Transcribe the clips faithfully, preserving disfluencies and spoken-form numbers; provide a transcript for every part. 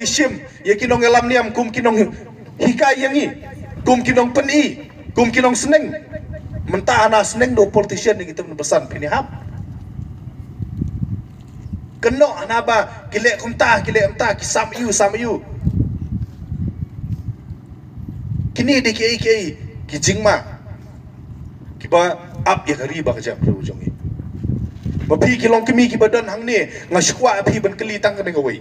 shim ïa ki nongïalam niam kum ki nonghikai ïa ngi, kum ki nongpyni, kum ki nongsneng. Mynta hana sneng da u politician ïa ki tymmen basan phin ïahap. Kynnoh hana ba ki leh kumta, ki leh kumta, ki sam ïa u, sam ïa u. Kine dei kiei kiei ki jingma kiba ap ïa ka ri bad ka jaitbynriew jong ngi. Ba phi ki longkmie kiba don hangne, nga sngewkwah ïa phi ban kylli tang kane kawei.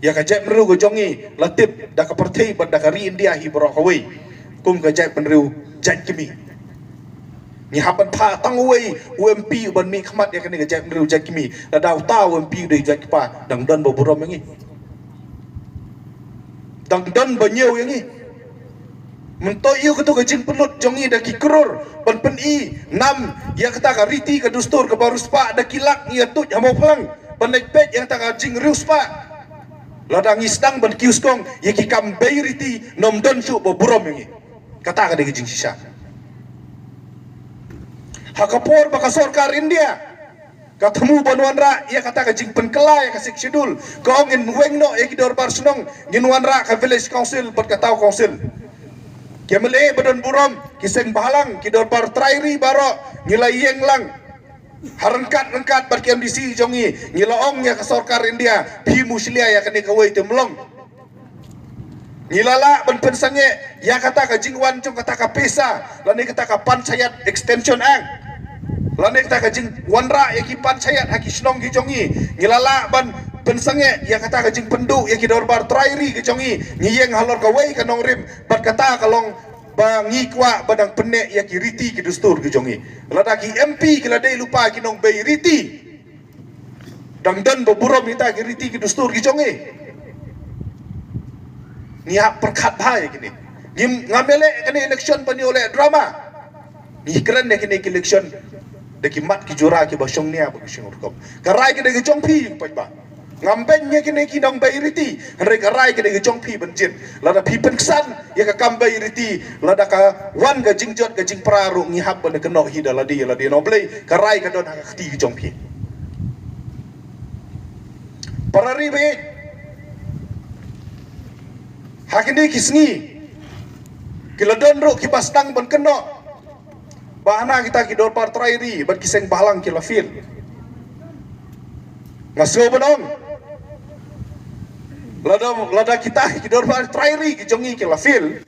Ïa ka jaitbynriew ka jong ngi la tip da ka pyrthei bad da ka ri India hi baroh kawei kum ka jaitbynriew jaitkmie. Ngi hap ban phah tang uwei u M P uban mihkhmat ïa kane ka jaitbynriew jaitkmie. Lada uta u M P u dei jaitkpa, dang don ba burom ïa ngi, dang don ba ñiew ïa ngi. Mynta ïa kata ka jingpynlut jong ngi da ki klur ban pyni nam ïa kata ka riti ka dustur kaba riewspah, da ki lak ngi ïa tuid ha Mawphlang ban leit peit ïa kata ka jingriewspah. Lada ngi sdang ban kiew skong ïa ki kam bei riti, ym don shuh ba burom ïa ngi. Kata ka dei ka jingshisha. Ha ka por ba ka sorkar India ka thmu ban wanrah ïa kata ka jingpynkylla ïa ka Sixth Schedule, ka ong ngin weng noh ïa ki dorbar shnong, ngin wanrah ka Village Council bad ka Town Council. Ki M L A ba don burom, ki seng bhalang, ki dorbar trai ri baroh, ngi la ïeng lang ha ryngkat ryngkat bad ki M D C jong ngi, ngi la ong ïa ka sorkar India, phi mushlia ïa kane kawei te, ym long. Ngi la lah ban pynsangeh ïa kata ka jingwan jong kata ka pisa, lane kata ka Panchayat Extension Act, lane kata ka jingwanrah ïa ki panchayat ha ki shnong ki jong ngi. Ngi la lah ban pynsangeh ïa kata ka jingpynduh ïa ki dorbar trai ri ki jong ngi. Ngi ïeng halor kawei ka nongrim, bad kata ka long ba ngi kwah ba dang pynneh ïa ki riti ki dustur ki jong ngi. Lada ki M P ki la dei lypa ki nongbei riti, dang don ba burom ïa kita ki riti ki dustur ki jong ngi. Ngi hap pyrkhat bha ïa kine. Ngim, ngam ïaleh kane election ban ïoh leh drama. Ngi kren ïa kine ki election da ki mat ki jura kiba shongnia bad ki shongrukom. Ka rai ka dei ka jong phi, ïing paidbah. Ngam beiñ ïa kine ki nongbei riti, hynrei ka rai ka dei ka jong phi ban jied. Lada phi pynksan ïa ka kam bei riti, lada ka wan ka jingjot ka jingpra ruh, ngi hap ban kynnoh hi da lade ïa lade. Namar balei? Ka rai ka don ha ka kti ka jong phi. Para ri baieit, ha kine ki sngi ki la don ruh kiba sdang ban kynnoh ba hana kita ki dorbar trai ri bad ki seng bhalang ki la fail. Nga sngew ban ong, lada, lada kita ki dorbar trai ri ki jong ngi ki la fail,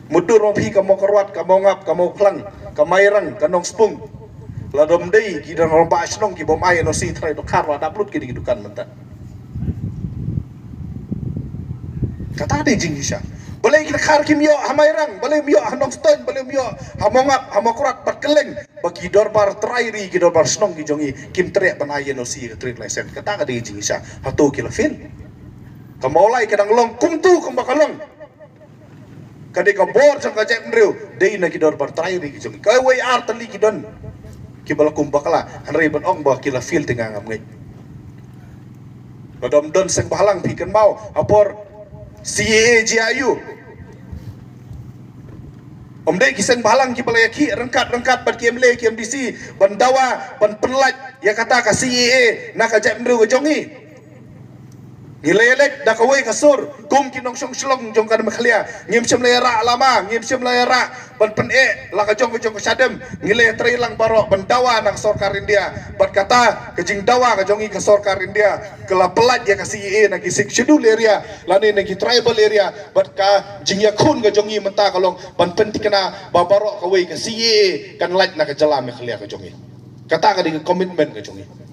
mutdur ma phi ka Mawkyrwat, ka Mawngap, ka Mawphlang, ka Mairang, ka Nongspung, lada ym dei ki rangbah shnong ki bym ai N O C, trai dohkha ruh dap lut kine ki dukan mynta. Kata dei jingshisha. Balei ki dkhar kim ïoh ha Mairang, balei ym ïoh ha Nongstoiñ, balei ym ïoh ha Mawngap, ha Mawkyrwat bad kylleng, ba ki dorbar trai ri, ki dorbar shnong ki jong ngi kim treh ban ai N O C, ka trade license? Kata ka dei jingshisha. Hato ki la fail? Ka Mawlai ka dang long kumto kumba ka long. Ka dei ka bor jong ka jaitbynriew, dei na ki dorbar trai ri ki jong ngi. Kawei ar tylli ki don kiba la kum bakla, hynrei ban ong ba ki la fail te nga ngam ngeit. Lada ym don seng bhalang, phi kynmaw ha por C A A jia aiu? Ym dei ki seng bhalang kiba la ïakhih ryngkat ryngkat bad ki M L A, ki M D C ban dawa ban pynlait ïa kata ka C A A na ka jaitbynriew ka jong ngi? Ngi la ïaleit da kawei ka sur kum ki nongshong shnong jong ka Meghalaya. Ngim shym la ïarah lama, ngim shym la ïarah ban pyneh la ka jong ka jong ka shadem. Ngi la ïatrei lang baroh ban dawa na ka sorkar India. Bad kata ka jingdawa ka jong ngi ka sorkar India ka la pynlait ïa ka C A A na ki Sixth Schedule area lane na ki tribal area. Bad ka jingïakhun ka jong ngi mynta ka long ban pynthikna ba baroh kawei ka C A A kan lait na ka jylla Meghalaya ka jong ngi. Kata ka dei ka commitment ka jong ngi.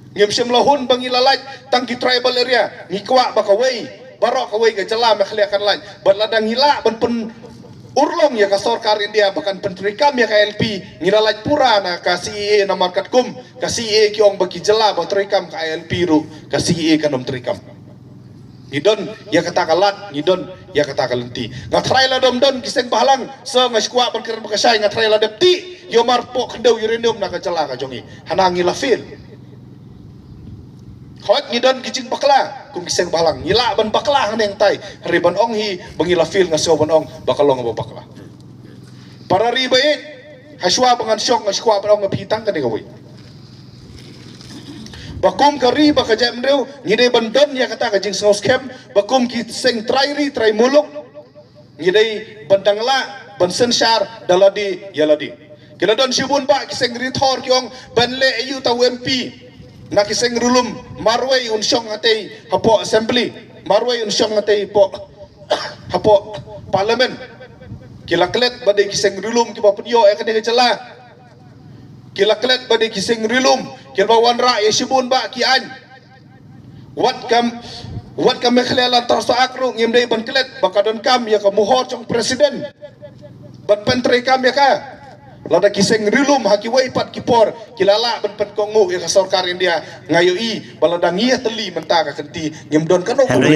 Ngim shym la hun ba ngi la lait tang ki tribal area, ngi kwah ba kawei, baroh kawei ka jylla Meghalaya kan lait. Bad lada ngi lah ban pynurlong ïa ka sorkar India ba kan pyntreikam ïa ka I L P, ngi la lait pura na ka C A A namar katkum ka C A A ki ong ba ki jylla ba treikam ka I L P ruh ka C A A kan ym treikam. Ngi don ïa kata ka lad, ngi don ïa kata ka lynti. Nga tharai lada ym don ki seng bhalang, so nga sngewkwah ban kren bha ka shai, nga tharai la dep tih ïa u marpoh khyndew uranium na ka jylla ka jong ngi. Hana ngi la fail. Hooid ngi don ki jingbakla kum ki seng bhalang, ngi lah ban bakla hangne hangtai, hynrei ban ong hi ba ngi la fail nga sngew ban ong ba ka long ba bakla. Para ri baieit, hashwa ba ngan shong nga sngewkwah ban ong ïa phi tang kane kawei. Ba kum ka ri ba ka jaitbynriew ngi dei ban don ïa kata ka jingsngewskhem, ba kum ki seng trai ri trai muluk ngi dei ban dang lah ban synshar da lade ïa lade. Ki la don shibun bah ki seng ri thor ki ong ban leh aïu uta u M P na ki seng ri lum, marwei un shong hatei hapoh assembly, marwei un shong hatei hapoh hapoh parliament. Ki la klet ba dei ki seng ri lum kiba pynïoh ïa kane ka jylla. Ki la klet ba dei ki seng ri lum kiba wanrah ïa shibun bah ki aiñ. Wat kam, wat ka Meghalaya Land Trust Act ruh ngim dei ban klet ba ka donkam ïa ka mohor jong president ban pyntreikam ïa ka. Lada ki seng ri lum ha kiwei pat ki por ki la lah ban pynkohnguh ïa ka sorkar India, nga ïohi ba lada ngi ïatylli mynta ka kynti ngim don kano kano.